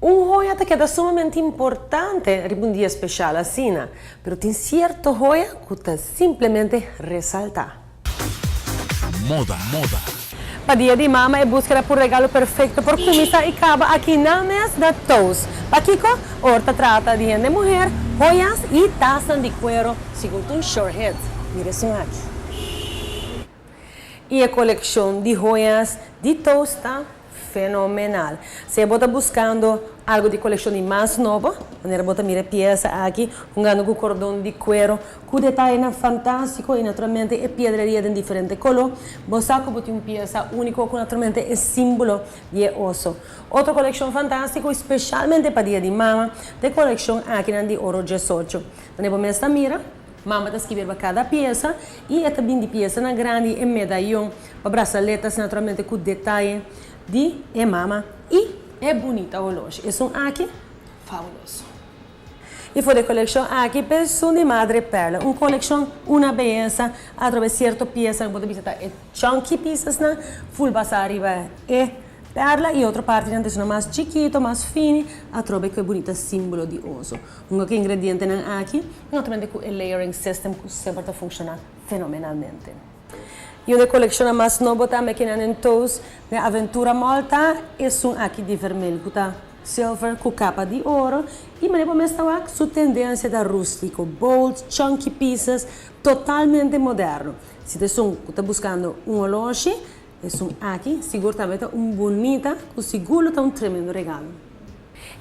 Un hoya ta keda sumamente importante riba un dia special asina, pero tin cierto hoya cu ta simplemente resalta. Moda, moda. Pa Dia di Mama e buskeda p'un regalo perfecto por cuminsa y caba aki na mes na Toast. Pakico? Or ta trata di hende muher, hoyas y tasnan di cuero, sigur ta un sure hit. Mira esun aki. Y e coleccion di hoyas di Toast ta fenomenal. Si bo ta buscando algo di coleccion di mas nobo, manera bo ta mira e pieza aki, hungando cu cordon di cuero, cu detayenan fantastico y naturalmente e piedreria den diferente color, bo sa cu bo tin un pieza unico cu naturalmente e simbolo di e oso. Otro coleccion fantastico y specialmente pa Dia di Mama ta e coleccion akinan di oro 18. Manera bo mes ta mira, Mama ta skibi riba kada piesa y e ta bin di piesanan grandi, e medayon pa brazaletas naturalmente cu detaye di e mama y e bunita holoshi. Esun aki, fabuloso. Y for di e coleccion aki p'esun di Madre Perla, un coleccion, una beyesa, atrobe cierto piesanan bo ta bisa ta e chunky piecesnan, full basa riba e perla y otro partinan ta esunnan mas chikito, mas fini, atrobe cu e bunita simbolo di oso. Hunga ku e ingredientenan aki i naturalmente ku e layering system ku semper ta funshoná fenomenalmente. I un di e kolekshonnan mas nobo tambe kinan den Toast den Aventura Mall ta esun aki di vermel ku ta silver ku kapa di oro i manera bo mes ta wak su tendensia ta rústiko, bold, chunky pieces, totalmente moderno. Si ta esun ku ta buskando un oloshi, esun aki sigur tambe ta un bunita ku sigur lo ta un tremendo regalo.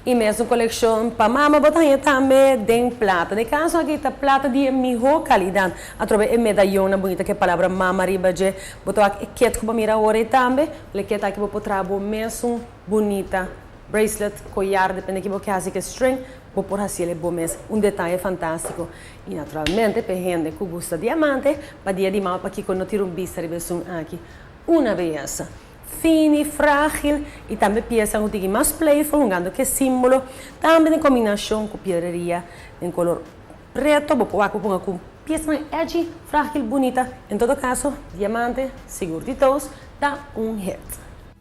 E mesun kolekshon pa mama bo ta haña tambe den plata. Den e kaso aki ta plata di e mihó kalidat. Atrobe e medayonnan bunita ku e palabra mama riba dje. Bo ta wak e ket ku bo mira awor ei tambe. E ket aki bo por traha bo mesun bunita bracelet, koyar, depende ki bo ke hasi ku e string, bo por hasiel e bo mes. Un detaye fantástiko. I naturalmente pa e hende ku gusta diamante, pa dia di mama pakiko no tira un bista riba esun aki. Una beyesa. Fini, frágil i tambe piesanan ku tin ki mas playful hungando ku e símbolo, tambe den kombinashon ku piedreria den kolor preto, bo por wak bo ponga ku piesanan edgy, frágil, bunita. En todo kaso, diamante sigur di Toast ta un hit.